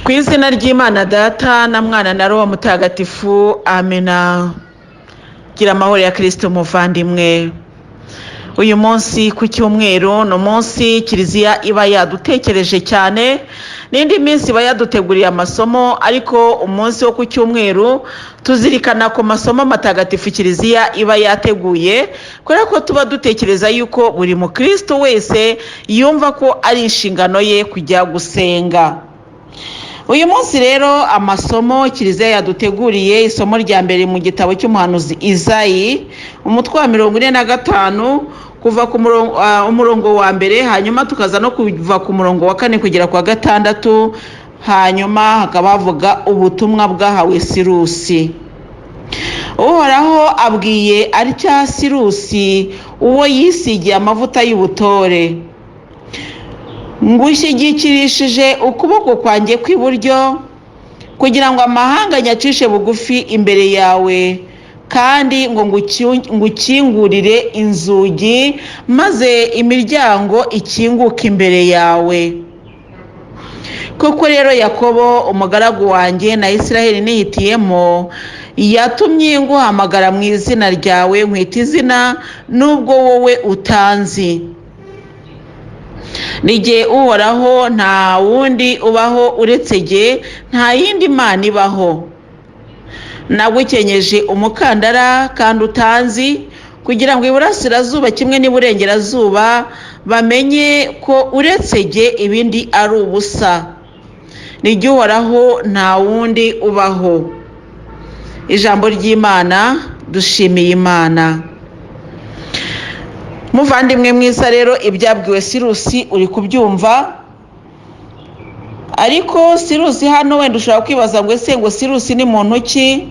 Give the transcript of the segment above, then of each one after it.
Ku izina ry'Imana Data na Mwana na Roho Mutagatifu, amena. Gira amahoro ya Kristo muvandimwe. Uyu munsi ku cyumweru ni umunsi Kiliziya iba yadutekereje cyane, n'indi minsi iba yaduteguriye amasomo, ariko umunsi wo ku cyumweru tuzirikana ku masomo matagatifu Kiliziya iba yateguye, kubera ko tuba dutekereza yuko buri mukristo wese yumva ko ari inshingano ye kujya gusenga. Uyu munsi rero amasomo Kiliziya yaduteguriye, isomo rya mbere mu gitabo cy'umuhanuzi Izayi, umutwe wa 45, kuva ku umurongo wa mbere, hanyuma tukaza no kuva ku murongo wa 4 kugera ku wa 6, hanyuma hakaba havuga ubutumwa bwahawe Sirusi. Uhoraho abwiye atya Sirusi, uwo yisigiye amavuta y'ubutore: ngushyigikirishije ukuboko kwanjye kw'iburyo, kugira ngo amahanga nyacishe bugufi imbere yawe, kandi ngo ngukingurire inzugi, maze imiryango ikinguke imbere yawe. Koko rero Yakobo umugaragu wanjye na Israheli nihitiyemo, yatumye nguhamagara mu izina ryawe, nkwita izina nubwo wowe utanzi. Ni jye Uhoraho, nta wundi ubaho uretse jye, nta yindi mana ibaho. Nagukenyeje umukandara kandi utanzi, kugira ngo iburasirazuba kimwe n'iburengerazuba bamenye ko uretse jye ibindi ari ubusa. Ni jye Uhoraho, nta wundi ubaho. Ijambo ry'Imana. Dushimiye Imana. Muvandimwe mwiza rero, ibyabwiwe Sirusi uri kubyumva, ariko Sirusi hano wenda ushobora kwibaza ngo ese ngo Sirusi ni muntu ki?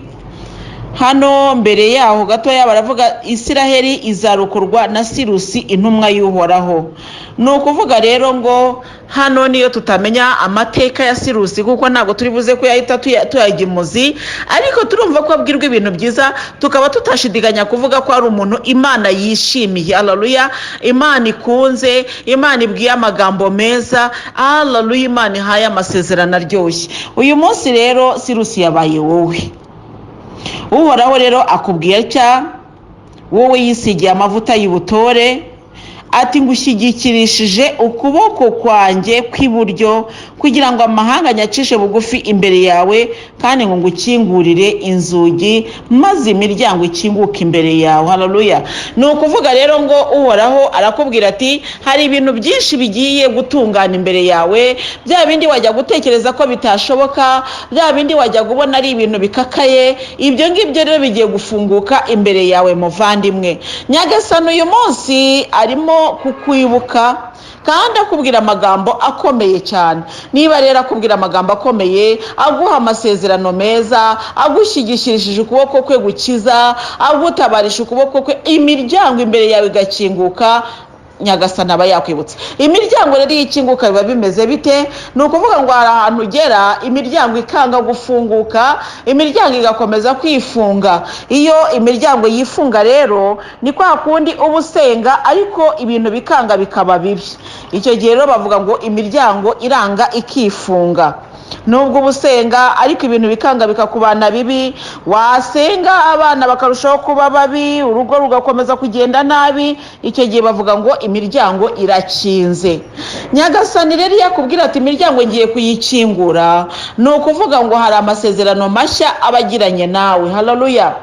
Hano mbere yaho gatoya baravuga Isiraheli izarokorwa na Sirusi intumwa y'Uhoraho. Ni ukuvuga rero ngo hano niyo tutamenya amateka ya Sirusi, kuko ntabwo turi buze kuyahita tuyajya imuzi, ariko turumva ko abwirwa ibintu byiza, tukaba tutashidikanya kuvuga ko ari umuntu Imana yishimiye. Haleluya! Imana ikunze, Imana ibwiye amagambo meza. Haleluya! Imana ihaye amasezerano aryoshye. Uyu munsi rero Sirusi yabaye wowe. Uhoraho rero akubwiye atya, wowe yisigiye amavuta y'ubutore, ati ngushyigikirishije ukuboko kwanjye kw'iburyo, kugira ngo amahanga nyacishe bugufi imbere yawe, kandi ngo ngukingurire inzugi, maze imiryango ikinguke imbere yawe. Haleluya! Ni ukuvuga rero ngo Uhoraho arakubwira ati hari ibintu byinshi bigiye gutungana imbere yawe, bya bindi wajya gutekereza ko bitashoboka, bya bindi wajya kubona ari ibintu bikakaye, ibyo ngibyo rero bigiye gufunguka imbere yawe. Muvandimwe, Nyagasani uyu munsi arimo kukwibuka kandi akubwira amagambo akomeye cyane. Niba rero akubwira amagambo akomeye, aguha amasezerano meza, agushyigikirishije ukuboko kwe gukiza, agutabarisha ukuboko kwe, imiryango imbere yawe igakinguka, Nyagasani aba yakwibutsa. Imiryango rero iyo ikinguka biba bimeze bite? Ni ukuvuga ngo hari ahantu ugera imiryango ikanga gufunguka, imiryango igakomeza kwifunga. Iyo imiryango yifunga rero ni kwa kundi uba usenga ariko ibintu bikanga, bikaba bibi. Icyo gihe rero bavuga ngo imiryango iranga ikifunga. Nubwo uba usenga ariko ibintu bikanga, bikakubana bibi, wasenga abana bakarushaho kuba babi, urugo rugakomeza kugenda nabi, icyo gihe bavuga ngo imiryango irakinze. Nyagasani rero iyo akubwira ati imiryango ngiye kuyikingura, ni ukuvuga ngo hari amasezerano mashya aba agiranye nawe. Haleluya!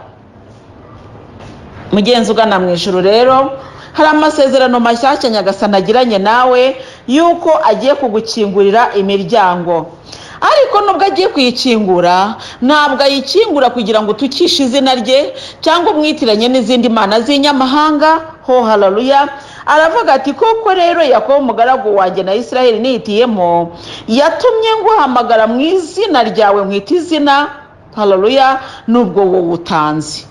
Mugenzi ugana mu ijuru, rero hari amasezerano mashyashya Nyagasani agiranye nawe, yuko agiye kugukingurira imiryango. Ariko nubwo agiye kuyikingura, ntabwo ayikingura kugira ngo utukishe izina rye cyangwa umwitiranye n'izindi mana z'inyamahanga. Ho haleluya! Aravuga ati koko rero Yakobo umugaragu wanjye na Israheli nihitiyemo, yatumye nguhamagara mu izina ryawe, nkwita izina. Haleluya! Nubwo wowe utanzi.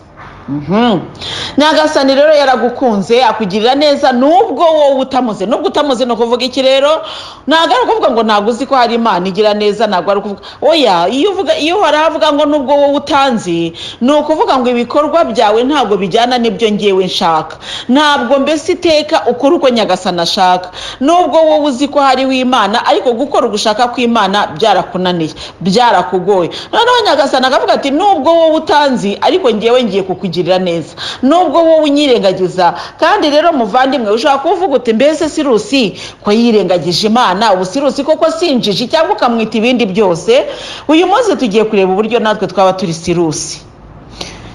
Nyagasani rero yaragukunze, akugirira neza nubwo wowe utamuzi. Nubwo utamuzi ni ukuvuga iki rero? Ntabwo ari ukuvuga ngo ntabwo uzi ko hari Imana igira neza, ntabwo ari ukuvuga, oya. Iyo uvuga, iyo uhoraho avuga ngo nubwo wowe utanzi, ni ukuvuga ngo ibikorwa byawe ntabwo bijyana n'ibyo ngewe nshaka, ntabwo mbese iteka ukora uko Nyagasani ashaka. Nubwo wowe uzi ko hariho Imana, ariko gukora ugushaka kw'Imana byarakunaniye, byarakugoye. Noneho Nyagasani akavuga ati: "Nubwo wowe utanzi, ariko ngewe ngiye kukugirira neza, nubwo wowe unyirengagiza." Kandi rero muvandimwe, ushobora kuvuga uti: "Mbese Sirusi ko yirengagije Imana, ubu Sirusi koko sinjiji?" Cyangwa ukamwita ibindi byose. Uyu munsi tugiye kureba uburyo natwe twaba turi Sirusi.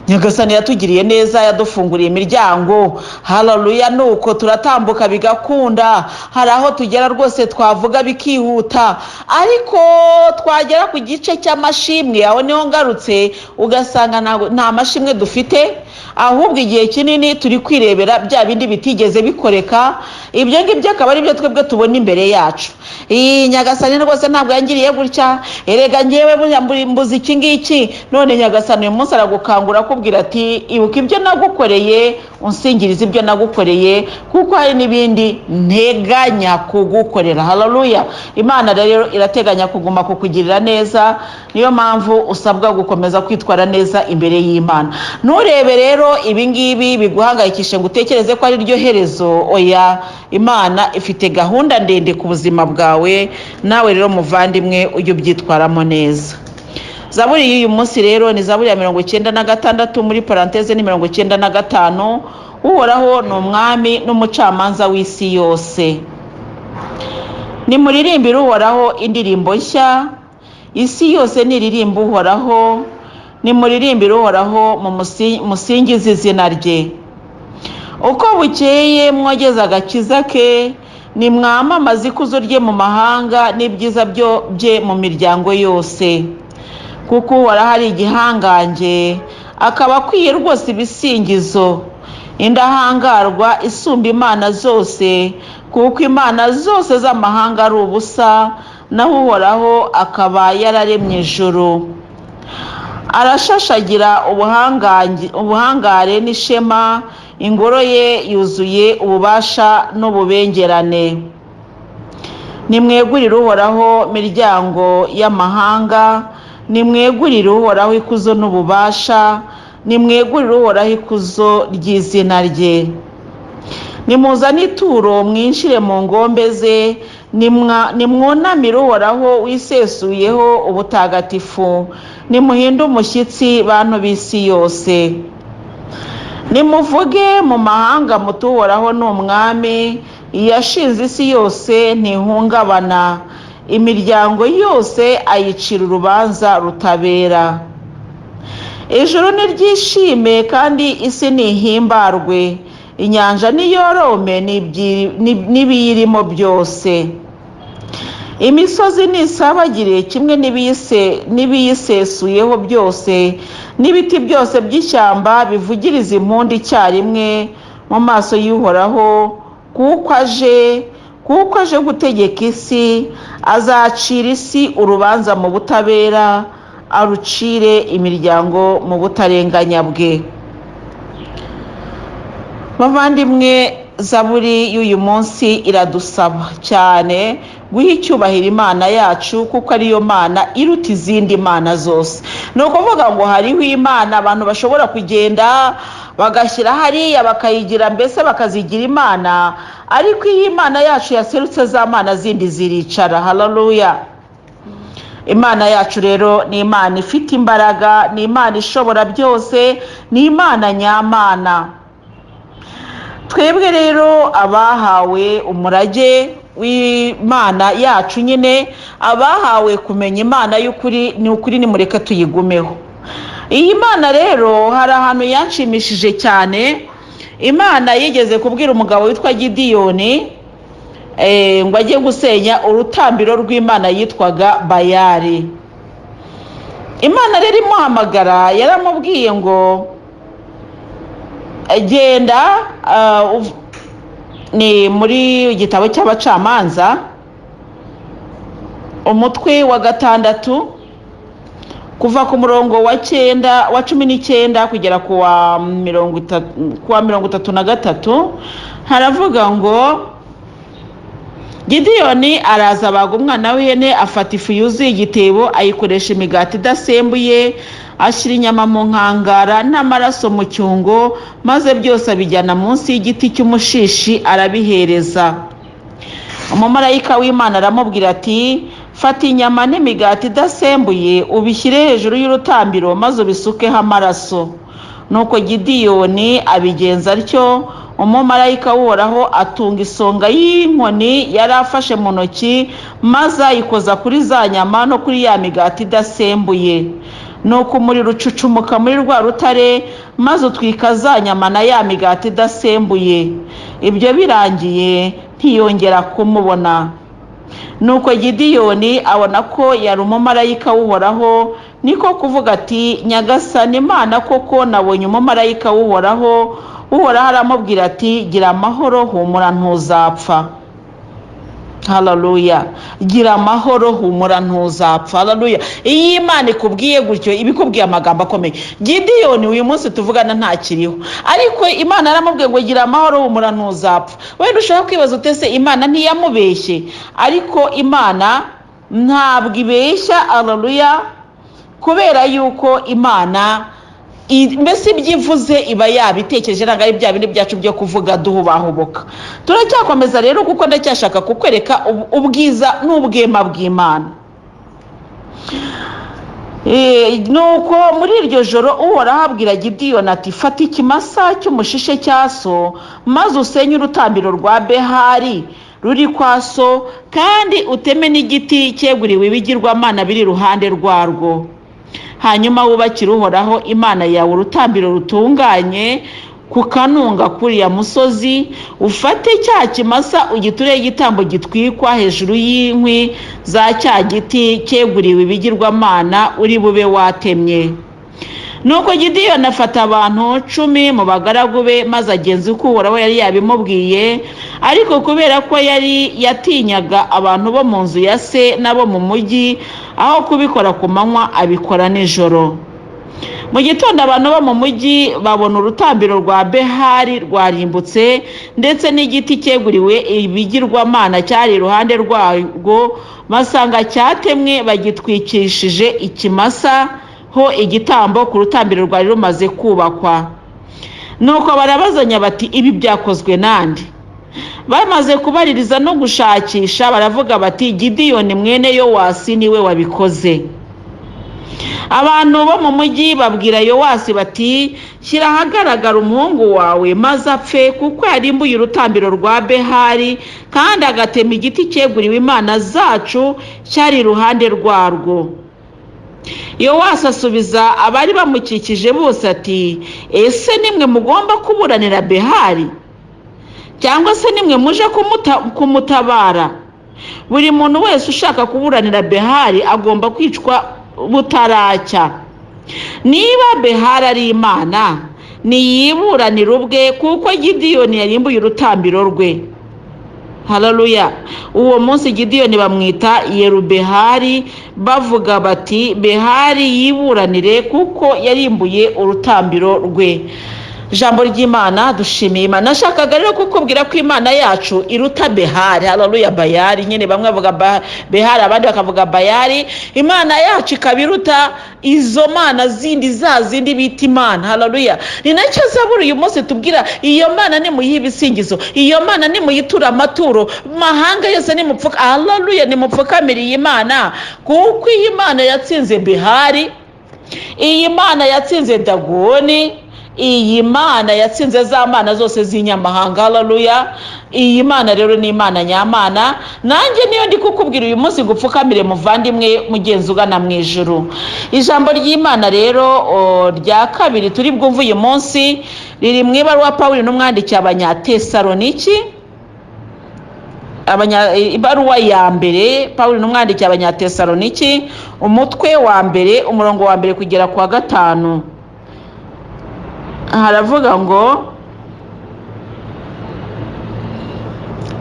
Nyagasani yatugiriye neza, yadufunguriye imiryango, hararuya, nuko turatambuka bigakunda. Hari aho tugera rwose twavuga bikihuta, ariko twagera ku gice cy'amashimwe, aho niho ngarutse, ugasanga nta mashimwe dufite, ahubwo igihe kinini turi kwirebera bya bindi bitigeze bikoreka. Ibyo ngibyo akaba ari byo twebwe tubona imbere yacu. Iyi Nyagasani rwose ntabwo yangiriye gutya, erega ngewe burya mbuze iki ngiki. None Nyagasani uyu munsi aragukangura, akubwira ati: "Ibuka ibyo nagukoreye, unsingirize ibyo nagukoreye, kuko hari n'ibindi nteganya kugukorera." Hararuya. Imana rero irateganya kuguma kukugirira neza, niyo mpamvu usabwa gukomeza kwitwara neza imbere y'Imana. Nturebe rero ibi ngibi biguhangayikishe ngo utekereze ko ari ryo herezo. Oya, Imana ifite gahunda ndende ku buzima bwawe. Nawe rero muvandimwe, ujye ubyitwaramo neza. Zaburi y'uyu munsi rero ni zaburi ya 96, muri parenthèse ni 95. Uhoraho ni umwami n'umucamanza w'isi yose. Nimuririmbire Uhoraho indirimbo nshya, isi yose niririmba Uhoraho. Nimuririmbire Uhoraho, musingize izina rye. Uko bukeye mwogeze agakiza ke, nimwamamaze ikuzo rye mu mahanga n'ibyiza bye mu miryango yose. Kuko Uhoraho ari igihangange, akaba akwiye rwose ibisingizo, indahangarwa isumba imana zose. Kuko imana zose z'amahanga ari ubusa, naho Uhoraho akaba yararemye ijuru. Arashashagira ubuhangare n'ishema, ingoro ye yuzuye ububasha n'ububengerane. Nimwegurire Uhoraho, miryango y'amahanga, nimwegurire Uhoraho ikuzo n'ububasha, nimwegurire Uhoraho ikuzo ry'izina rye. Nimuzane ituro, mwinjire mu ngombe ze, nimwunamire Uhoraho wisesuyeho ubutagatifu. Nimuhinde umushyitsi, bantu b'isi yose. Nimuvuge mu mahanga muti: "Uhoraho ni umwami." Yashinze isi yose, ntihungabana, imiryango yose ayicira urubanza rutabera. Ijuru niryishime kandi isi nihimbarwe, inyanja niyorome n'ibiyirimo byose. Imisozi nisabagire kimwe n'ibiyisesuyeho byose, n'ibiti byose by'ishyamba bivugiriza impundu icyarimwe mu maso y'Uhoraho, kuko aje gutegeka isi. Azacira isi urubanza mu butabera, arucire imiryango mu butarenganya bwe. Bavandimwe, zaburi y'uyu munsi iradusaba cyane guha icyubahiro Imana yacu, kuko ariyo Mana iruta izindi mana zose. Ni ukuvuga ngo hariho imana abantu bashobora kugenda bagashyira hariya, bakayigira mbese bakazigira imana, ariko iyo Imana yacu yaserutse, za mana zindi ziricara. Hararuya. Imana yacu rero ni Imana ifite imbaraga, ni Imana ishobora byose, ni Imana nyamana. Twebwe rero abahawe umurage w'Imana yacu nyine, abahawe kumenya Imana y'ukuri, ni ukuri nimureke tuyigumeho. Iyi Mana rero hari ahantu yanshimishije cyane. Imana yigeze kubwira umugabo witwa Gidiyoni ngo ajye gusenya urutambiro rw'Imana yitwaga Bayari. Imana rero imuhamagara yaramubwiye ngo: "Genda." Ni muri igitabo cy'Abacamanza, umutwe wa 6, Kuva ku murongo wa 9, wa 19 kugera ku wa 30, ku wa 33, haravuga ngo: Gidiyoni araza abaga umwana w'ihene, afata ifu yuzuye igitebo, ayikoresha imigati idasembuye, ashyira inyama mu nkangara n'amaraso mu cyungo, maze byose abijyana munsi y'igiti cy'umushishi arabihereza. Umumarayika w'Imana aramubwira ati: "Fata inyama n'imigati idasembuye, ubishyire hejuru y'urutambiro, maze ubisukeho amaraso." Nuko Gidiyoni abigenza atyo. Umumarayika w'Uhoraho atunga isonga y'inkoni yari afashe mu ntoki, maze ayikoza kuri za nyama no kuri ya migati idasembuye. Nuko umuriro ucucumuka muri rwa rutare, maze utwika za nyama na ya migati idasembuye. Ibyo birangiye ntiyongera kumubona. Nuko Gidiyoni abona ko yari umumarayika w'Uhoraho, niko kuvuga ati: "Nyagasani Imana, koko nabonye umumarayika w'Uhoraho." Uhoraho aramubwira ati: "Gira amahoro, humura, ntuzapfa." Haleluya! Gira amahoro, humura, ntuzapfa. Haleluya! Iyo Imana ikubwiye gutyo, iba ikubwiye amagambo akomeye. Gidiyoni uyu munsi tuvugana ntakiriho, ariko Imana yaramubwiye ngo: "Gira amahoro, humura, ntuzapfa." Wenda ushobora kwibaza utese Imana ntiyamubeshye? Ariko Imana ntabwo ibeshya. Haleluya! Kubera yuko Imana mbese ibyo ivuze iba yabitekereje, ntabwo ari bya bindi byacu byo kuvuga duhubahubuka. Turacyakomeza rero, kuko ndacyashaka kukwereka ubwiza n'ubwema bw'Imana. Nuko muri iryo joro Uhoraho abwira Gidiyoni ati: "Fata ikimasa cy'umushishe cya so, maze usenye urutambiro rwa Behari ruri kwa so, kandi uteme n'igiti cyeguriwe ibigirwamana biri iruhande rwarwo. Hanyuma wubakire Uhoraho Imana yawe urutambiro rutunganye ku kanunga kuriya musozi. Ufate cya kimasa ugitureho igitambo gitwikwa hejuru y'inkwi za cya giti cyeguriwe ibigirwamana uri bube watemye." Nuko Gidiyoni afata abantu 10 mu bagaragu be, maze agenza uko Uhoraho yari yabimubwiye. Ariko kubera ko yari yatinyaga abantu bo mu nzu ya se n'abo mu mujyi, aho kubikora ku manywa abikora nijoro. Mu gitondo abantu bo mu mujyi babona urutambiro rwa Behari rwarimbutse, ndetse n'igiti cyeguriwe ibigirwamana cyari iruhande rwarwo basanga cyatemwe, bagitwikishije ikimasa ho igitambo ku rutambiro rwari rumaze kubakwa. Nuko barabazanya bati: "Ibi byakozwe nande?" Bamaze kubaririza no gushakisha, baravuga bati: "Gidiyoni mwene Yowasi niwe wabikoze." Abantu bo mu mujyi babwira Yowasi bati: "Shyira ahagaragara umuhungu wawe maze apfe, kuko yarimbuye urutambiro rwa Behari kandi agatema igiti cyeguriwe imana zacu cyari iruhande rwarwo." Yowasi asubiza abari bamukikije bose ati: "Ese nimwe mugomba kuburanira Behari, cyangwa se nimwe muje kumutabara? Buri muntu wese ushaka kuburanira Behari agomba kwicwa butaracya. Niba Behari ari imana, niyiburanire ubwe, kuko Gidiyoni yarimbuye urutambiro rwe." Haleluya! Uwo munsi Gidiyoni bamwita Yerubehari, bavuga bati: "Behari yiburanire, kuko yarimbuye urutambiro rwe." Ijambo ry'Imana, dushimiye Imana. Nashakaga rero kukubwira ko Imana yacu iruta Behari. Haleluya! Bayari nyine, bamwe bavuga Behari, abandi bakavuga Bayari. Imana yacu ikaba iruta izo mana zindi, za zindi bita imana. Haleluya! Ni nacyo Zaburi uyu munsi tubwira: iyo Mana nimuyihe ibisingizo, iyo Mana nimuyitura amaturo, mahanga yose nimupfuka. Haleluya! Nimupfukamire iyi Mana, kuko iyi Mana yatsinze Behari, iyi Mana yatsinze Dagoni, iyi Mana yatsinze za mana zose z'inyamahanga. Haleluya! Iyi Mana rero ni Imana nyamana. Nanjye niyo ndi kukubwira uyu munsi ngo upfukamire, muvandimwe mugenzi ugana mu ijuru. Ijambo ry'Imana rero rya kabiri turi bwumve uyu munsi riri mu ibaruwa Pawulo n'umwandikiye Abanyatesaloniki, ibaruwa ya mbere Pawulo n'umwandikiye Abanyatesaloniki, umutwe wa 1, umurongo wa 1 kugera ku wa 5. Haravuga ngo: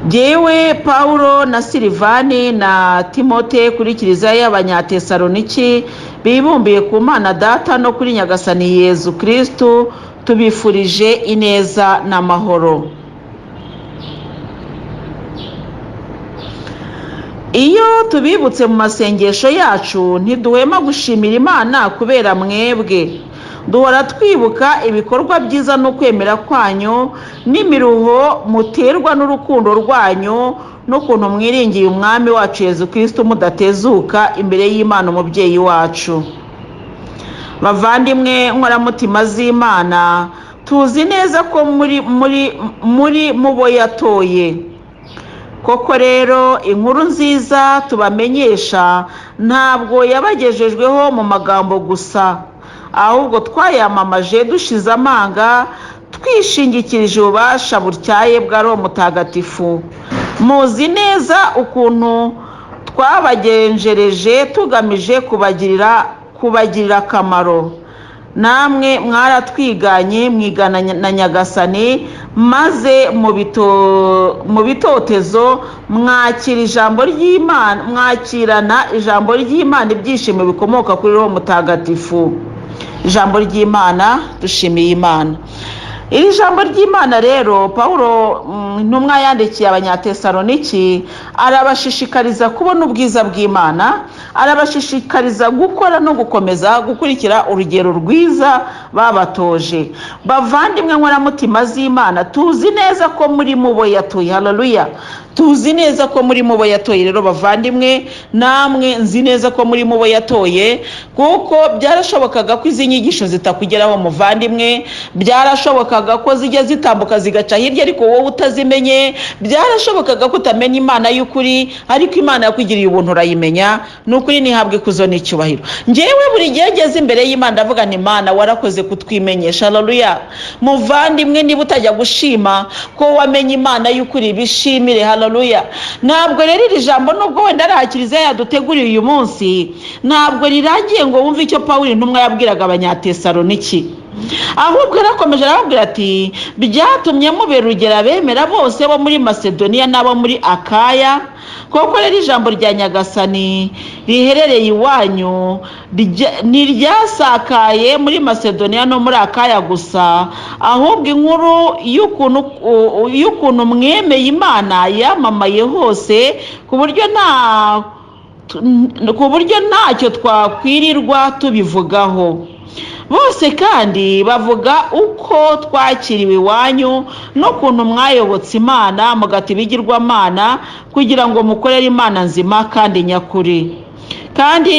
Jyewe Pawulo na Silivani na Timote, kuri Kiliziya y'Abanyatesaloniki bibumbiye ku Mana Data no kuri Nyagasani Yezu Kristu, tubifurije ineza n'amahoro. Iyo tubibutse mu masengesho yacu, ntiduhwema gushimira Imana kubera mwebwe. Duhora twibuka ibikorwa byiza no kwemera kwanyu, n'imiruho muterwa n'urukundo rwanyu, n'ukuntu mwiringiye Umwami wacu Yezu Kristu mudatezuka imbere y'Imana Umubyeyi wacu. Bavandimwe nkoramutima z'Imana, tuzi neza ko muri mubo yatoye. Koko rero inkuru nziza tubamenyesha ntabwo yabagejejweho mu magambo gusa, ahubwo twayamamaje dushize amanga, twishingikirije ububasha butyaye bwa Roho Mutagatifu. Muzi neza ukuntu twabagenjereje tugamije kubagirira akamaro. Namwe mwaratwiganye, mwigana na Nyagasani, maze mu bitotezo mwakira ijambo ry'Imana, mwakirana ijambo ry'Imana ibyishimo bikomoka kuri Roho Mutagatifu. Ijambo ry'Imana, dushimiye Imana. Iri jambo ry'Imana rero, Pawulo intumwa yandikiye Abanyatesaloniki, arabashishikariza kubona ubwiza bw'Imana, arabashishikariza gukora no gukomeza gukurikira urugero rwiza babatoje. Bavandimwe nkoramutima z'Imana, tuzi neza ko muri mubo yatoye. Haleluya! Tuzi neza ko muri mubo yatoye. Rero bavandimwe, namwe nzi neza ko muri mubo yatoye, kuko byarashobokaga ko izi nyigisho zitakugeraho muvandimwe, byarashobokaga ko zijya zitambuka zigaca hirya ariko wowe utazimenye, byarashobokaga ko utamenya Imana y'ukuri, ariko Imana yakugiriye ubuntu urayimenya. Ni ukuri ntihabwe ikuzo n'icyubahiro. Njyewe buri gihe ngeze imbere y'Imana ndavuga nti Imana warakoze kutwimenyesha. Haleluya! Muvandimwe, niba utajya gushima ko wamenye Imana y'ukuri, bishimire. Haleluya! Ntabwo rero iri jambo, nubwo wenda ari aha kiliziya yaduteguriye uyu munsi, ntabwo rirangiye ngo wumve icyo Pawulo intumwa yabwiraga Abanyatesaloniki. Ahubwo yarakomeje arababwira ati byatumye mubera urugero abemera bose bo muri Masedoniya n'abo muri Akaya. Koko rero ijambo rya Nyagasani riherereye iwanyu ntiryasakaye muri Masedoniya no muri Akaya gusa, ahubwo inkuru y'ukuntu mwemeye Imana yamamaye hose, ku buryo ntacyo twakwirirwa tubivugaho. Bose kandi bavuga uko twakiriwe iwanyu n'ukuntu mwayobotse Imana mugata ibigirwamana, kugira ngo mukorere Imana nzima kandi nyakuri, kandi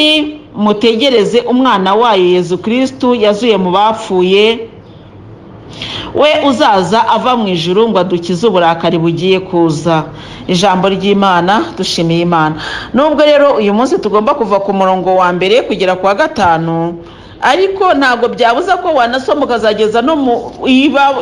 mutegereze umwana wayo Yezu Kristu yazuye mu bapfuye, we uzaza ava mu ijuru ngo adukize uburakari bugiye kuza. Ijambo ry'Imana, dushimiye Imana. Nubwo rero uyu munsi tugomba kuva ku murongo wa mbere kugera ku wa gatanu, ariko ntabwo byabuza ko wanasoma ukazageza no mu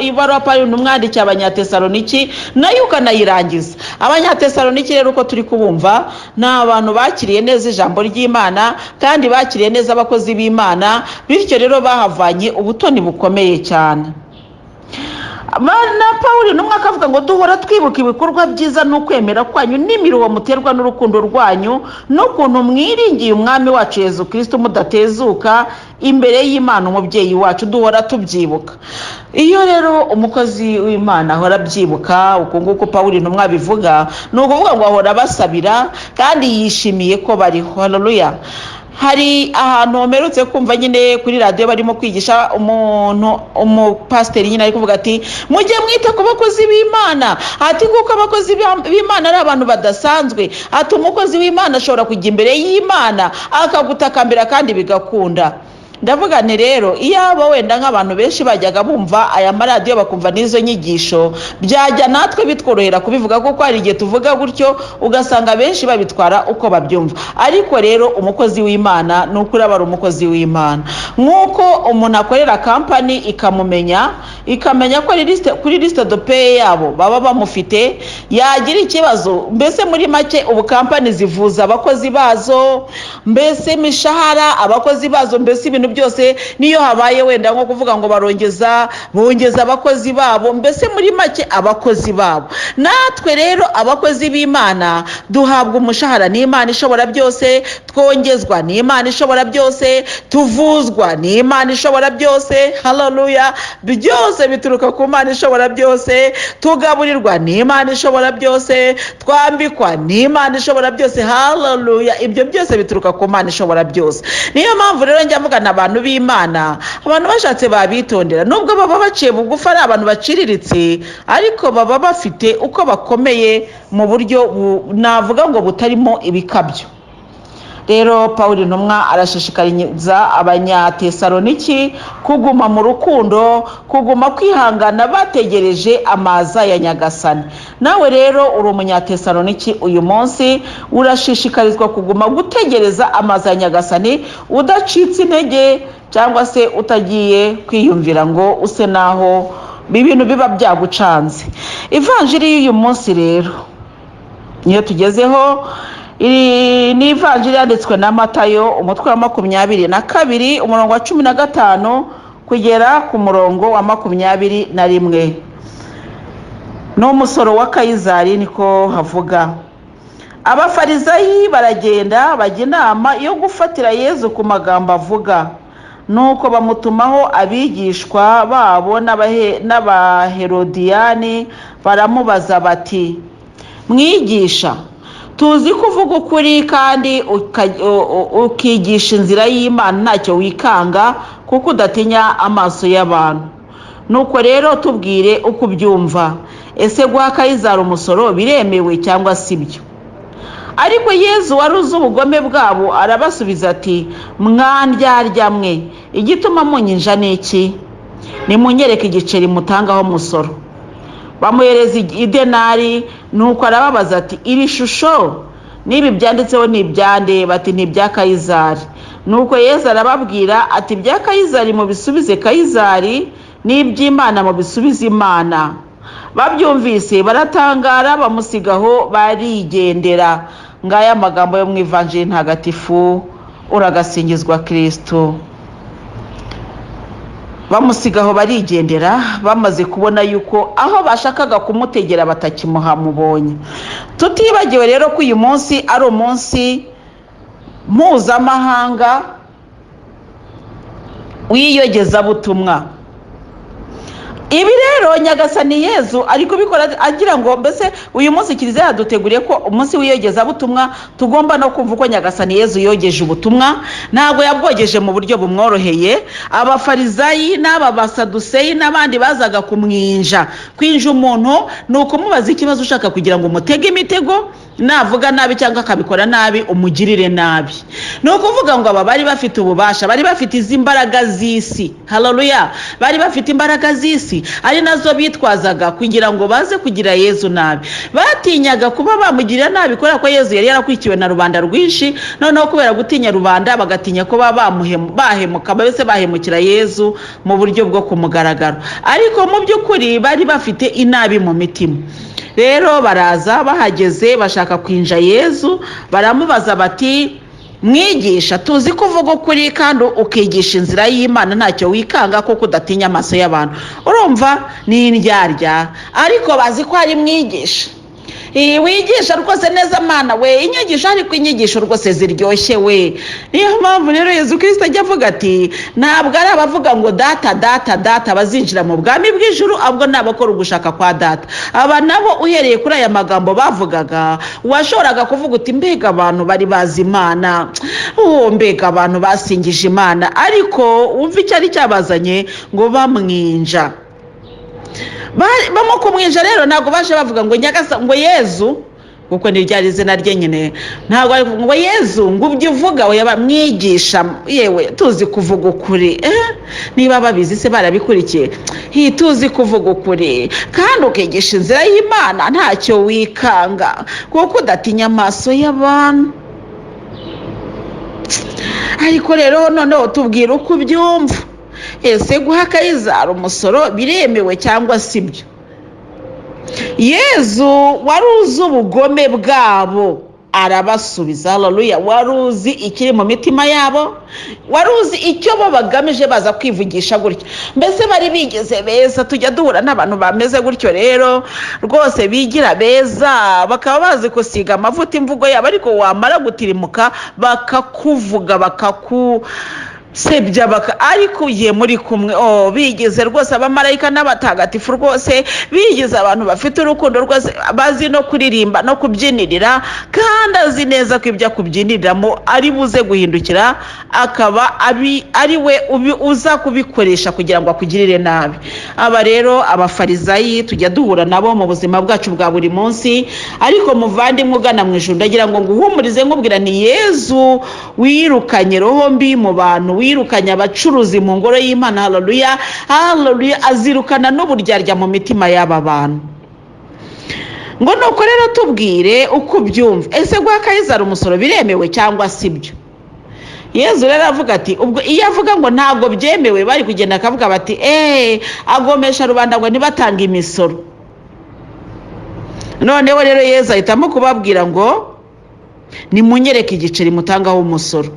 ibaruwa Pawulo intumwa yandikiye Abanyatesaloniki, nayo ukanayirangiza. Abanyatesaloniki rero uko turi kubumva, ni abantu bakiriye neza ijambo ry'Imana kandi bakiriye neza abakozi b'Imana, bityo rero bahavanye ubutoni bukomeye cyane. Na Pawulo intumwa akavuga ngo duhora twibuka ibikorwa byiza n'ukwemera kwanyu n'imiruho muterwa n'urukundo rwanyu n'ukuntu mwiringiye Umwami wacu Yezu Kristu mudatezuka imbere y'Imana Umubyeyi wacu. Duhora tubyibuka. Iyo rero umukozi w'Imana ahora abyibuka uku nguku Pawulo intumwa abivuga, ni ukuvuga ngo ahora abasabira kandi yishimiye ko bariho. Haleluya! Hari ahantu mperutse kumva nyine kuri radiyo barimo kwigisha umuntu, umupasiteri nyine ari kuvuga ati mujye mwita ku bakozi b'Imana, ati kuko abakozi b'Imana ari abantu badasanzwe, ati umukozi w'Imana ashobora kujya imbere y'Imana akagutakambira kandi bigakunda. Ndavuga nti rero iyaba wenda nk'abantu benshi bajyaga bumva aya maradiyo bakumva n'izo nyigisho, byajya natwe bitworohera kubivuga, kuko hari igihe tuvuga gutyo ugasanga benshi babitwara uko babyumva. Ariko rero umukozi w'Imana ni ukuri aba ari umukozi w'Imana. Nk'uko umuntu akorera kampani ikamumenya, ikamenya ko kuri lisite do peye yabo baba bamufite, yagira ikibazo, mbese muri make ubu kampani zivuza abakozi bazo, mbese imishahara abakozi bazo, mbese ibintu byose. Niyo habaye wenda nko kuvuga ngo barongeza, bongeza abakozi babo, mbese muri make abakozi babo. Natwe rero abakozi b'Imana duhabwa umushahara n'Imana ishobora byose, twongezwa n'Imana ishobora byose, tuvuzwa n'Imana ishobora byose. Haleluya! Byose bituruka ku Mana ishobora byose. Tugaburirwa n'Imana ishobora byose, twambikwa n'Imana ishobora byose. Haleluya! Ibyo byose bituruka ku Mana ishobora byose. Niyo mpamvu rero njya mvugana abantu b'Imana, abantu bashatse babitondera, nubwo baba baciye bugufi, ari abantu baciriritse, ariko baba bafite uko bakomeye mu buryo navuga ngo butarimo ibikabyo. Rero Pawulo intumwa arashishikariza Abanyatesaloniki kuguma mu rukundo, kuguma kwihangana bategereje amaza ya Nyagasani. Nawe rero uri Umunyatesaloniki uyu munsi, urashishikarizwa kuguma gutegereza amaza ya Nyagasani udacitse intege, cyangwa se utagiye kwiyumvira ngo use naho ibintu biba byagucanze. Ivanjiri y'uyu munsi rero niyo tugezeho. Iri ni ivanjiri yanditswe na Matayo, umutwe wa 22, umurongo wa 15 kugera ku murongo wa 21. Ni umusoro wa Kayizari, niko havuga. Abafarizayi baragenda bajya inama yo gufatira Yezu ku magambo avuga. Nuko bamutumaho abigishwa babo n'Abaherodiyani, baramubaza bati: "Mwigisha, tuzi ko uvuga ukuri kandi ukigisha inzira y'Imana ntacyo wikanga, kuko udatinya amaso y'abantu. Nuko rero tubwire uko ubyumva: ese guha Kayizari umusoro biremewe cyangwa si byo?" Ariko Yezu wari uzi ubugome bwabo arabasubiza ati: "Mwandyarya mwe, igituma munyinja ni iki? Nimunyereke igiceri mutangaho umusoro." Bamuhereza idenari. Nuko arababaza ati: "Iri shusho n'ibi byanditseho ni ibyande?" Bati: "Ni ibya Kayizari." Nuko Yezu arababwira ati: "Ibya Kayizari mubisubize Kayizari, n'iby'Imana mubisubize Imana." Babyumvise baratangara, bamusigaho barigendera. Ngaya amagambo yo mu ivanjiri ntagatifu. Uragasingizwa Kirisitu. Bamusigaho barigendera, bamaze kubona yuko aho bashakaga kumutegera batakimuhamubonye. Tutibagiwe rero ko uyu munsi ari umunsi mpuzamahanga w'iyogezabutumwa. Ibi rero Nyagasani Yezu ari kubikora agira ngo mbese uyu munsi Kiliziya yaduteguriye ko umunsi w'iyogezabutumwa tugomba no kumva uko Nyagasani Yezu yogeje ubutumwa. Ntabwo yabwogeje mu buryo bumworoheye. Abafarizayi n'aba Basaduseyi n'abandi bazaga kumwinja. Kwinja umuntu ni ukumubaza ikibazo ushaka kugira ngo umutege imitego, navuga nabi cyangwa akabikora nabi umugirire nabi. Ni ukuvuga ngo aba bari bafite ububasha, bari bafite izi mbaraga z'isi. Haleluya! Bari bafite imbaraga z'isi, ari nazo bitwazaga kugira ngo baze kugira Yezu nabi. Batinyaga kuba bamugirira nabi kubera ko Yezu yari yarakurikiwe na rubanda rwinshi. Noneho kubera gutinya rubanda, bagatinya ko baba bahemuka, mbese bahemukira Yezu mu buryo bwo ku mugaragaro, ariko mu by'ukuri bari bafite inabi mu mitima. Rero baraza, bahageze bashaka kwinja Yezu, baramubaza bati: "Mwigisha, tuzi ko uvuga ukuri kandi ukigisha inzira y'Imana ntacyo wikanga, kuko udatinya amaso y'abantu." Urumva ni indyarya, ariko bazi ko ari mwigisha. Wigisha rwose neza, mana we, inyigisho, ariko inyigisho rwose ziryoshye we. Niyo mpamvu rero Yezu Kirisito ajya avuga ati: "Ntabwo ari abavuga ngo 'Data, Data, Data' bazinjira mu bwami bw'ijuru, ahubwo ni abakora ugushaka kwa Data." Aba nabo, uhereye kuri aya magambo bavugaga, washoboraga kuvuga uti: "Mbega abantu bari bazi Imana, uwo mbega abantu basingije Imana!" Ariko wumva icyari cyabazanye ngo bamwinja. Bamo kumwinja rero, ntabwo baje bavuga ngo Nyagasa, ngo Yezu, kuko ntiryari izina rye nyine. Ntabwo bari kuvuga ngo "Yezu", ngo "Ibyo uvuga", oya, "Mwigisha, yewe, tuzi kuvuga ukuri." Niba babizi se barabikurikiye? Hi, "Tuzi kuvuga ukuri kandi ukigisha inzira y'Imana ntacyo wikanga, kuko udatinya amaso y'abantu. Ariko rero noneho tubwira uko ubyumva: ese guha Kayizari umusoro biremewe cyangwa si byo?" Yezu wari uzi ubugome bwabo Arabasubiza. Haleluya! Wari uzi ikiri mu mitima yabo, wari uzi icyo bo bagamije baza kwivugisha gutyo. Mbese bari bigeze beza. Tujya duhura n'abantu bameze gutyo rero rwose, bigira beza, bakaba bazi gusiga amavuta imvugo yabo, ariko wamara gutirimuka bakakuvuga, bakakusebya, ariko igihe muri kumwe, oh, bigize rwose abamarayika n'abatagatifu rwose, bigize abantu bafite urukundo rwose, bazi no kuririmba no kubyinirira, kandi azi neza ko ibyo akubyiniriramo ari buze guhindukira akaba ari we uza kubikoresha kugira ngo akugirire nabi. Aba rero abafarizayi tujya duhura nabo mu buzima bwacu bwa buri munsi. Ariko muvandimwe ugana mu ijuru, ndagira ngo nguhumurize nkubwira ni Yezu wirukanye roho mbi mu bantu, wirukanye abacuruzi mu ngoro y'Imana. Haleluya, haleluya! Azirukana n'uburyarya mu mitima y'aba bantu. Ngo nuko rero tubwire uko ubyumva, ese guha Kayizari umusoro biremewe cyangwa si byo? Yezu rero aravuga ati, ubwo iyo avuga ngo ntabwo byemewe, bari kugenda akavuga bati eee, agomesha rubanda ngo ntibatange imisoro. Noneho rero Yezu ahitamo kubabwira ngo nimunyereke igiceri mutangaho umusoro.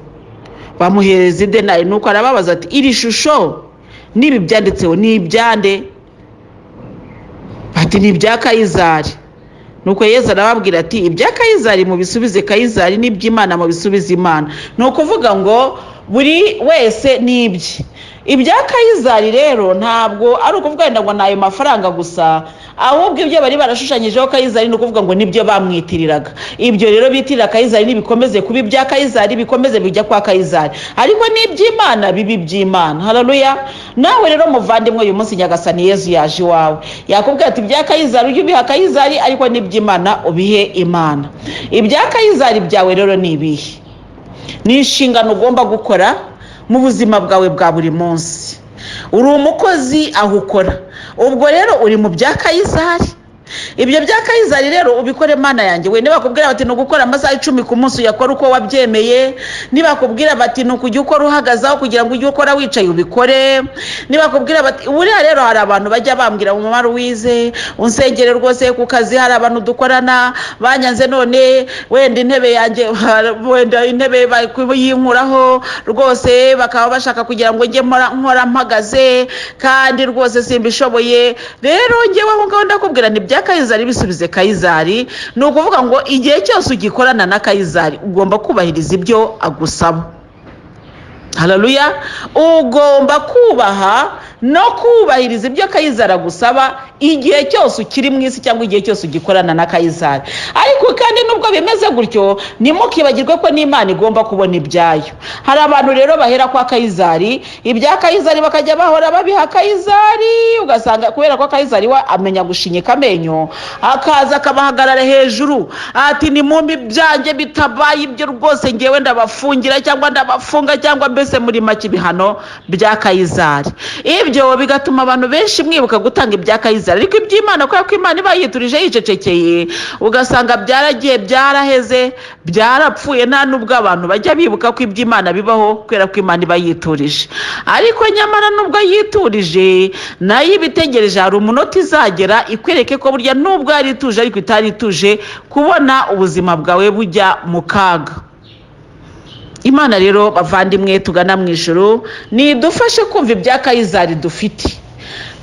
Bamuhereza idenari. Nuko arababaza ati iri shusho n'ibi byanditseho ni ibyande? Bati ni ibya Kayizari. Nuko Yezu arababwira ati ibya Kayizari mubisubize Kayizari, n'iby'Imana mubisubize Imana. Ni ukuvuga ngo buri wese ni ibye. Ibya Kayizari rero ntabwo ari ukuvuga wenda ngo ni ayo mafaranga gusa, ahubwo ibyo bari barashushanyijeho Kayizari, ni ukuvuga ngo nibyo bamwitiriraga. Ibyo rero bitirira Kayizari nibikomeze kuba ibya Kayizari, bikomeze bijya kwa Kayizari, ariko n'iby'Imana biba iby'Imana. Haleluya! Nawe rero muvandimwe, uyu munsi Nyagasani Yezu yaje iwawe, yakubwira ati ibya Kayizari ujye ubiha Kayizari, ariko n'iby'Imana ubihe Imana. Ibya Kayizari byawe rero ni ibihe? Ni inshingano ugomba gukora mu buzima bwawe bwa buri munsi. Uri umukozi aho ukora, ubwo rero uri mu bya Kayizari. Ibyo bya Kayizari rero ubikore, Mana yanjye we. Nibakubwira bati ni ugukora amasaha 10 ku munsi, uyakora uko wabyemeye. Nibakubwira bati ni ukujya ukora uhagaze aho kugira ngo ujye ukora wicaye, ubikore. Nibakubwira bati, buriya rero hari abantu bajya bambwira ngo mama Louise, unsengere rwose, ku kazi hari abantu dukorana banyanze, none wenda intebe yanjye, wenda intebe bayinkuraho rwose, bakaba bashaka kugira ngo njye nkora mpagaze, kandi rwose simbishoboye. Rero njyewe aho ngaho ndakubwira ni ibya Kayizari bisubize Kayizari. Ni ukuvuga ngo igihe cyose ugikorana na Kayizari ugomba kubahiriza ibyo agusaba. Haleluya! Ugomba kubaha no kubahiriza ibyo Kayizari agusaba igihe cyose ukiri mu isi cyangwa igihe cyose ugikorana na Kayizari. Ariko kandi nubwo bimeze gutyo, ntimukibagirwe ko n'Imana igomba kubona ibyayo. Hari abantu rero bahera kwa Kayizari, ibya Kayizari bakajya bahora babiha Kayizari, ugasanga kubera ko Kayizari we amenya gushinyika amenyo, akaza akabahagarara hejuru ati nimumpe ibyanjye, bitabaye ibyo rwose ngewe ndabafungira cyangwa ndabafunga, cyangwa mbese muri make ibihano bya Kayizari. Ibyo bigatuma abantu benshi mwibuka gutanga ibya Kayizari, ariko iby'Imana, kubera ko Imana iba yiturije yicecekeye, ugasanga byaragiye, byaraheze, byarapfuye. Nta nubwo abantu bajya bibuka ko iby'Imana bibaho, kubera ko Imana iba yiturije. Ariko nyamara nubwo yiturije, nayo iba itegereje, hari umunota izagera ikwereke ko burya nubwo yari ituje ariko itari ituje kubona ubuzima bwawe bujya mu kaga. Imana rero bavandimwe tugana mu ijuru nidufashe kumva ibya Kayizari dufite,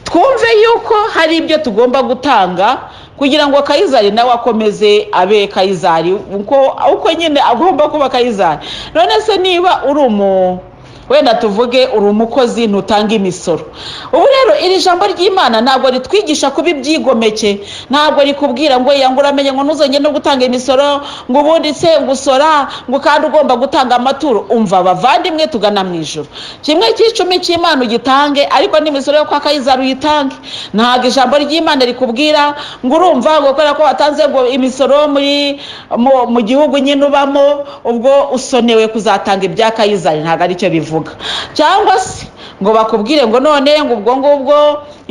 twumve yuko hari ibyo tugomba gutanga kugira ngo Kayizari nawe akomeze abe Kayizari uko nyine agomba kuba Kayizari. None se niba uri umu wenda tuvuge uri umukozi, ntutanga imisoro? Ubu rero iri jambo ry'Imana ntabwo ritwigisha kuba ibyigomeke, ntabwo rikubwira ngo yanga uramenye ngo ntuzongere no gutanga imisoro, ngo ubundi se ngo usora, ngo kandi ugomba gutanga amaturo. Umva bavandimwe tugana mu ijuru, kimwe cy'icumi cy'Imana ugitange, ariko n'imisoro yo kwa Kayizari uyitange. Ntabwo ijambo ry'Imana rikubwira ngo urumva ngo kubera ko watanze ngo imisoro muri mu gihugu nyine ubamo, ubwo usonewe kuzatanga ibya Kayizari. Ntabwo aricyo bivuga. Cyangwa se ngo bakubwire ngo none ngo ubwo ngubwo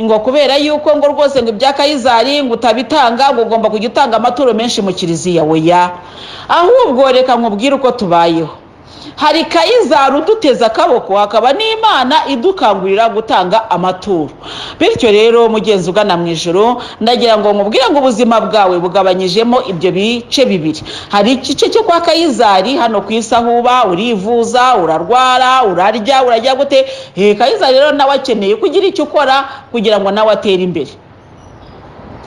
ngo kubera yuko ngo rwose ngo ibya Kayizari ngo utabitanga, ngo ugomba kujya utanga amaturo menshi mu kiliziya. Oya, ahubwo reka nkubwire uko tubayeho. Hari Kayizari uduteza akaboko, hakaba n'Imana idukangurira gutanga amaturo. Bityo rero, mugenzi ugana mu ijoro, ndagira ngo nkubwire ngo ubuzima bwawe bugabanyijemo ibyo bice bibiri. Hari igice cyo kwa Kayizari hano ku isi, aho uba urivuza, urarwara, urarya, urajya gute. Kayizari rero nawe akeneye kugira icyo ukora kugira ngo nawe atere imbere.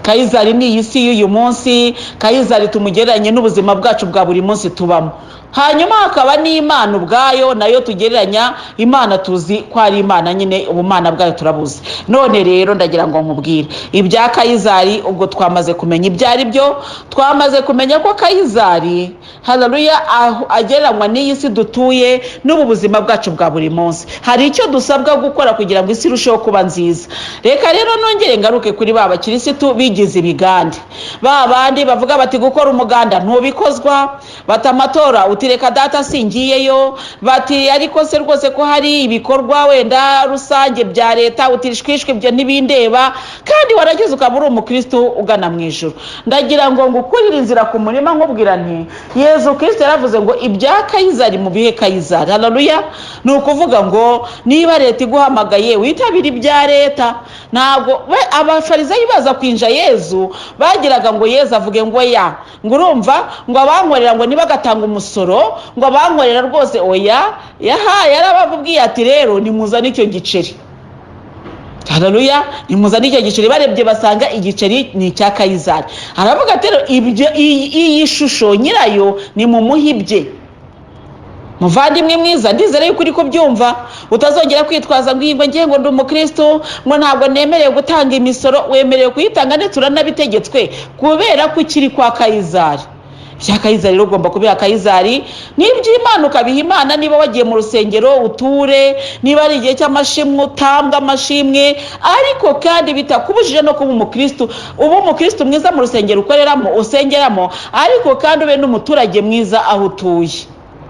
Kayizari ni iyi si y'uyu munsi. Kayizari tumugereranye n'ubuzima bwacu bwa buri munsi tubamo. Hanyuma hakaba n'Imana ubwayo, nayo tugereranya. Imana tuzi ko ari Imana nyine, ubumana bwayo turabuzi. None rero ndagira ngo nkubwire ibya Kayizari. Ubwo twamaze kumenya ibyo ari byo, twamaze kumenya ko Kayizari, haleluya, agereranywa n'iyi si dutuye n'ubu buzima bwacu bwa buri munsi. Hari icyo dusabwa gukora kugira ngo isi irusheho kuba nziza. Reka rero nongere ngaruke kuri ba bakirisitu bigize ibigande, ba bandi bavuga bati gukora umuganda ntubikozwa, bati amatora uti reka data singiyeyo, bati ariko se rwose ko hari ibikorwa wenda rusange bya leta, uti shwishwi ibyo ntibindeba, kandi waragize ukaba uri umukristo ugana mu ijuru. Ndagira ngo ngukurire inzira ku murima, nkubwira nti Yezu Kristo yaravuze ngo ibya Kayizari mu bihe Kayizari. Haleluya! Ni ukuvuga ngo niba leta iguhamagaye, witabire ibya leta. Ntabwo we Abafarizayi baza kwinja Yezu bagiraga ngo Yezu avuge ngo ya ngo urumva ngo abankorera ngo nibagatanga umusoro, ngo abankorera rwose. Oya, yaha yarababwiye ati rero nimuzane icyo giceri. Haleluya! Nimuzane icyo giceri. Barebye basanga igiceri ni icya Kayizari. Aravuga ati rero ibyo iyi shusho nyirayo ni mumuhe ibye. Muvandimwe mwiza, ndizere yuko uri kubyumva, utazongera kwitwaza ngo iyi ngo ngiye ngo ndi umukristo, ngo ntabwo nemerewe gutanga imisoro. Wemerewe kuyitanga, ndetse uranabitegetswe, kubera ko ukiri kwa Kayizari. Ibya Kayizari rero ugomba kubiha Kayizari, n'iby'Imana ukabiha Imana. Niba wagiye mu rusengero uture, niba ari igihe cy'amashimwe utambwe amashimwe, ariko kandi bitakubujije no kuba umukristo. Uba umukristo mwiza mu rusengero ukoreramo, usengeramo, ariko kandi ube n'umuturage mwiza aho utuye.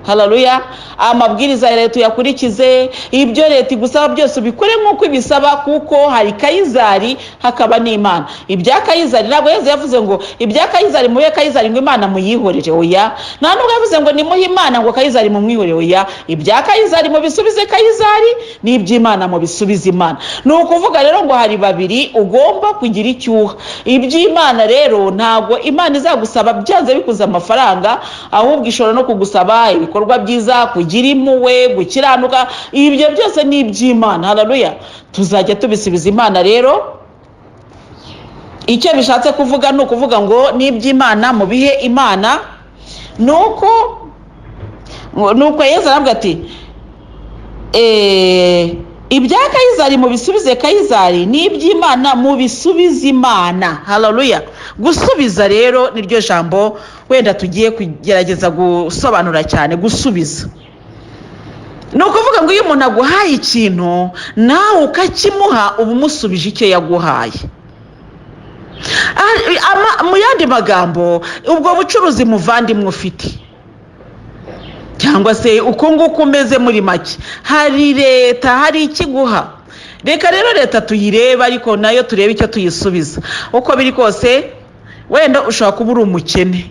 Haleluya! Amabwiriza ya leta uyakurikize, ibyo leta igusaba byose ubikore nk'uko ibisaba, kuko hari Kayizari hakaba n'Imana. Ibya Kayizari, ntabwo Yezu yavuze ngo ibya Kayizari muhe Kayizari, ngo Imana muyihorere. Oya, nta nubwo yavuze ngo nimuhe Imana, ngo Kayizari mumwihorere. Oya, ibya Kayizari mubisubize Kayizari, n'iby'Imana mubisubize Imana. Ni ukuvuga rero ngo hari babiri ugomba kugira icyuha. Iby'Imana rero, ntabwo Imana izagusaba byanze bikuze amafaranga, ahubwo ishobora no kugusaba ibikorwa byiza, kugira impuhwe, gukiranuka. Ibyo byose ni iby'Imana. Haleluya! Tuzajya tubisubiza Imana. Rero icyo bishatse kuvuga ni ukuvuga ngo n'iby'Imana mu bihe Imana. Nuko Yezu aravuga ati ibya Kayizari mubisubize Kayizari, n'iby'Imana mubisubize Imana. Haleluya! Gusubiza rero niryo jambo wenda tugiye kugerageza gusobanura cyane. Gusubiza ni ukuvuga ngo iyo umuntu aguhaye ikintu nawe ukakimuha, uba umusubije icyo yaguhaye. Mu yandi magambo, ubwo bucuruzi muvandimwe ufite, cyangwa se uko nguko umeze muri make, hari leta, hari ikiguha. Reka rero leta tuyirebe, ariko nayo turebe icyo tuyisubiza. Uko biri kose, wenda ushobora kuba uri umukene,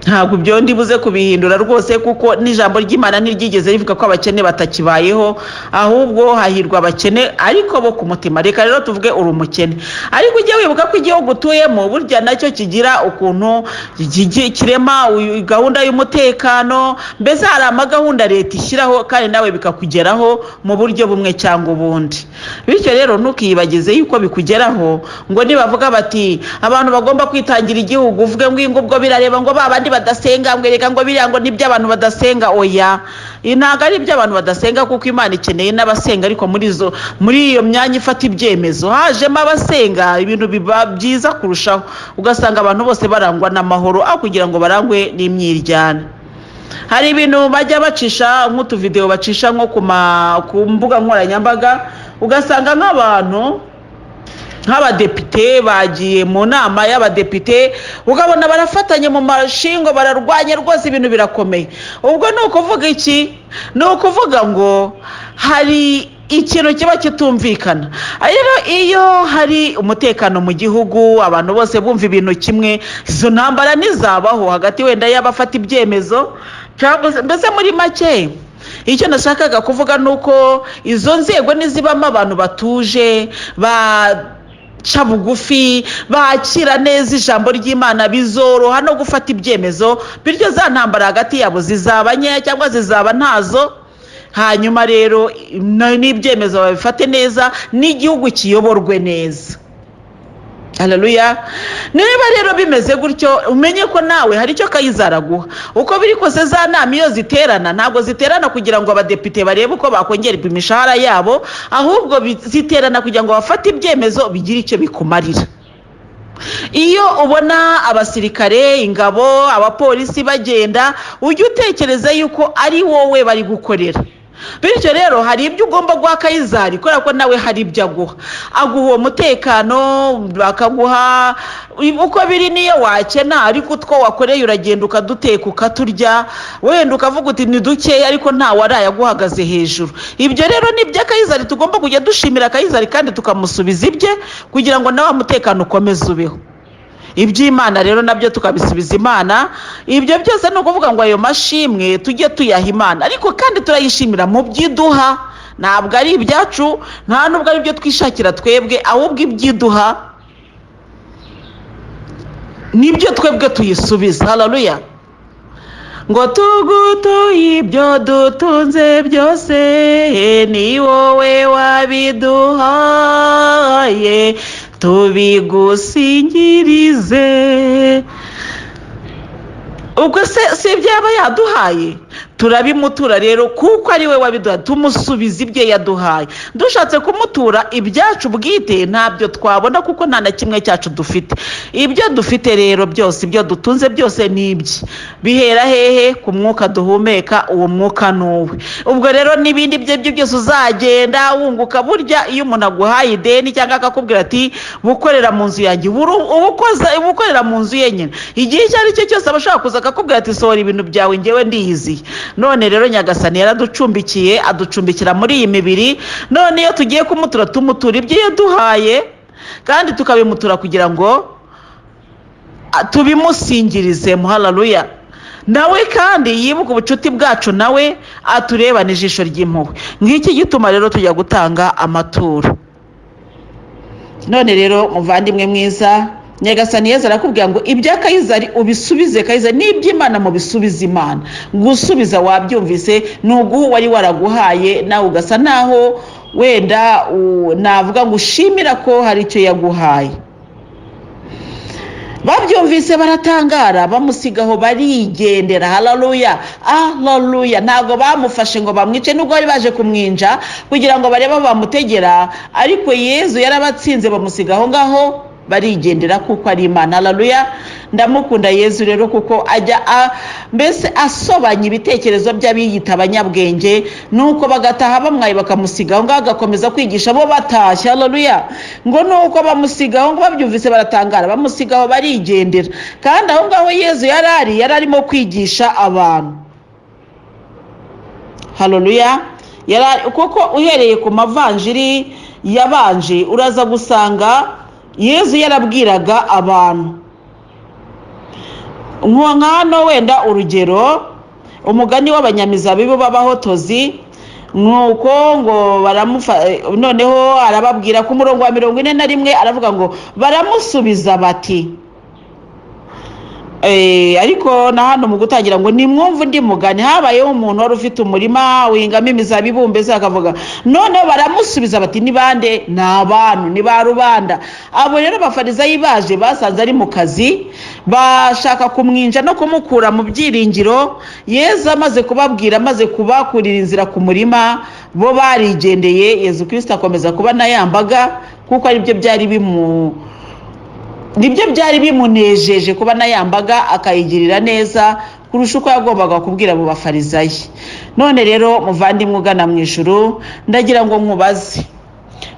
ntabwo ibyo ndibuze kubihindura rwose, kuko n'ijambo ry'Imana ntiryigeze rivuga ko abakene batakibayeho, ahubwo hahirwa abakene ariko bo ku mutima. Reka rero tuvuge uri umukene, ariko ujye wibuka ko igihugu utuyemo burya nacyo kigira ukuntu kirema gahunda y'umutekano. Mbese hari amagahunda leta ishyiraho, kandi nawe bikakugeraho mu buryo bumwe cyangwa ubundi. Bityo rero ntukiyibagize yuko bikugeraho, ngo nibavuga bati abantu bagomba kwitangira igihugu, uvuge ngo ngo ubwo birareba ngo ba bandi badasenga, ngo erega ngo biriya ngo nibyo abantu badasenga. Oya, ntabwo ari iby'abantu badasenga, kuko Imana ikeneye n'abasenga. Ariko muri iyo myanya ifata ibyemezo hajemo abasenga, ibintu biba byiza kurushaho, ugasanga abantu bose barangwa n'amahoro aho kugira ngo barangwe n'imyiryane. Hari ibintu bajya bacisha nk'utuvidewo, bacisha nko ku mbuga nkoranyambaga, ugasanga nk'abantu nk'abadepite bagiye mu nama y'abadepite, ukabona barafatanye mu mashingo, bararwanya rwose, ibintu birakomeye. Ubwo ni ukuvuga iki? Ni ukuvuga ngo hari ikintu kiba kitumvikana. Rero iyo hari umutekano mu gihugu, abantu bose bumva ibintu kimwe, izo ntambara ntizabaho hagati wenda y'abafata ibyemezo. Cyangwa se mbese muri make, icyo nashakaga kuvuga ni uko izo nzego nizibamo abantu batuje, baca bugufi, bakira neza ijambo ry'Imana, bizoroha no gufata ibyemezo. Bityo za ntambara hagati yabo zizaba nkeya cyangwa zizaba ntazo. Hanyuma rero n'ibyemezo babifate neza, n'igihugu kiyoborwe neza. Haleluya! Niba rero bimeze gutyo, umenye ko nawe hari icyo Kayizari aguha. Uko biri kose, za nama iyo ziterana, ntabwo ziterana kugira ngo abadepite barebe uko bakongera imishahara yabo, ahubwo ziterana kugira ngo bafate ibyemezo bigire icyo bikumarira. Iyo ubona abasirikare, ingabo, abapolisi bagenda, ujye utekereza yuko ari wowe bari gukorera. Bityo rero hari ibyo ugomba guha Kayizari, kubera ko nawe hari ibyo aguha. Aguha uwo mutekano, bakaguha uko biri. Niyo wakena, ariko utwo wakoreye uragenda ukaduteka, ukaturya, wenda ukavuga uti ni dukeya, ariko ntawe waraye aguhagaze hejuru. Ibyo rero ni ibya Kayizari. Tugomba kujya dushimira Kayizari kandi tukamusubiza ibye, kugira ngo nawe umutekano ukomeze ubeho. Iby'Imana rero nabyo tukabisubiza Imana. Ibyo byose ni ukuvuga ngo ayo mashimwe tujye tuyaha Imana, ariko kandi turayishimira mu byo iduha. Ntabwo ari ibyacu, nta nubwo ari ibyo twishakira twebwe, ahubwo ibyo iduha nibyo twebwe tuyisubiza. Haleluya! Ngo tugutuye ibyo dutunze byose, ni wowe wabiduhaye, tubigusingirize. Ubwo se si ibyo yaba yaduhaye? Turabimutura rero kuko ari we wabiduhaye. Tumusubiza ibyo yaduhaye. Dushatse kumutura ibyacu bwite, ntabyo twabona, kuko nta na kimwe cyacu dufite. Ibyo dufite rero byose, ibyo dutunze byose ni ibye. Bihera hehe? Ku mwuka duhumeka. Uwo mwuka ni uwe. Ubwo rero n'ibindi bye byo byose uzagenda wunguka. Burya iyo umuntu aguhaye ideni cyangwa akakubwira ati bukorera mu nzu yanjye, uba ukorera mu nzu ye nyine. Igihe icyo ari cyo cyose aba ashobora kuza akakubwira ati sohora ibintu byawe, ngewe ndiyiziye. None rero Nyagasani yaraducumbikiye, aducumbikira muri iyi mibiri. None iyo tugiye kumutura, tumutura ibyo yaduhaye, kandi tukabimutura kugira ngo tubimusingirize. Haleluya! Nawe kandi yibuka ubucuti bwacu, nawe aturebane ijisho ry'impuhwe. Ngiki gituma rero tujya gutanga amaturo. None rero muvandimwe mwiza, Nyagasani Yezu arakubwira ngo ibya Kayizari ubisubize Kayizari, n'iby'Imana mubisubize Imana. Gusubiza wabyumvise, ni uguha uwari waraguhaye, nawe ugasa naho wenda navuga ngo ushimira ko hari icyo yaguhaye. Babyumvise baratangara, bamusigaho barigendera. Haleluya, haleluya! Ntabwo bamufashe ngo bamwice, nubwo bari baje kumwinja kugira ngo barebe aho bamutegera, ariko Yezu yarabatsinze, bamusiga aho ngaho barigendera, kuko ari Imana. Haleluya! Ndamukunda Yezu rero, kuko ajya mbese asobanya ibitekerezo by'abiyita abanyabwenge, nuko bagataha bamwaye, bakamusiga aho ngaho, agakomeza kwigisha bo batashye. Haleluya! Ngo nuko bamusiga aho ngaho, babyumvise baratangara, bamusiga aho barigendera. Kandi aho ngaho Yezu yari arimo kwigisha abantu. Haleluya! Kuko uhereye ku mavanjiri yabanje, uraza gusanga Yezu yarabwiraga abantu. Nka hano wenda urugero, umugani w'abanyamizabibu b'abahotozi. Nuko ngo baramufa, noneho arababwira ku murongo wa 41, aravuga ngo baramusubiza bati, ariko na hano mu gutangira ngo nimwumve undi mugani: habayeho umuntu wari ufite umurima wingamo imizabibu. Mbese akavuga, noneho baramusubiza bati, ni bande? Ni abantu, ni ba rubanda. Abo rero Abafarizayi baje basanze ari mu kazi, bashaka kumwinja no kumukura mu byiringiro. Yezu amaze kubabwira, amaze kubakurira inzira ku murima, bo barigendeye. Yezu Kirisito akomeza kuba na ya mbaga, kuko aribyo byari bimu nibyo byari bimunejeje, kuba na ya mbaga akayigirira neza kurusha uko yagombaga kubwira abo Bafarizayi. None rero muvandimwe ugana mu ijuru, ndagira ngo nkubaze: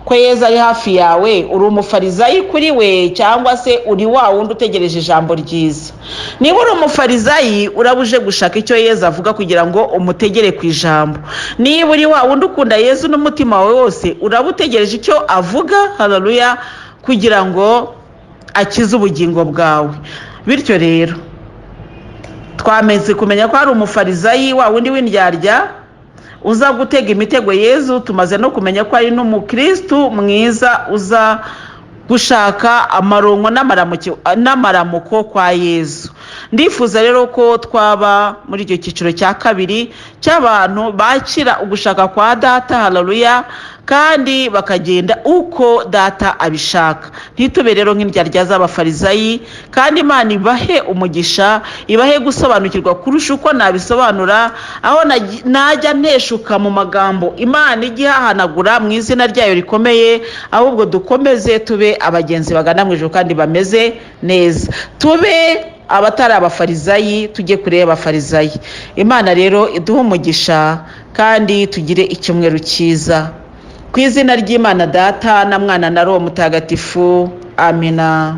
ko Yezu ari hafi yawe, uri umufarizayi kuri we, cyangwa se uri wa wundi utegereje ijambo ryiza? Niba uri umufarizayi, uraba uje gushaka icyo Yezu avuga kugira ngo umutegere ku ijambo. Niba uri wa wundi ukunda Yezu n'umutima wawe wose, uraba utegereje icyo avuga, haleluya, kugira ngo akize ubugingo bwawe. Bityo rero Twamaze kumenya ko hari umufarizayi, wa wundi w'indyarya uza gutega imitego Yezu. Tumaze no kumenya ko ari n'umukirisitu mwiza uza gushaka amaronko n'amaramuko kwa Yezu. Ndifuza rero ko twaba muri icyo cyiciro cya kabiri cy'abantu bakira ugushaka kwa Data, haleluya, kandi bakagenda uko Data abishaka. Ntitube rero nk'indyarya z'abafarizayi. Kandi Imana ibahe umugisha, ibahe gusobanukirwa kurusha uko nabisobanura. Aho najya nteshuka mu magambo, Imana ijye ihahanagura mu izina ryayo rikomeye. Ahubwo dukomeze tube abagenzi bagana mu ijuru kandi bameze neza, tube abatari abafarizayi, tujye kure y'abafarizayi. Imana rero iduhe umugisha kandi tugire icyumweru cyiza. Ku izina ry'Imana Data na Mwana na Roho Mutagatifu, amina.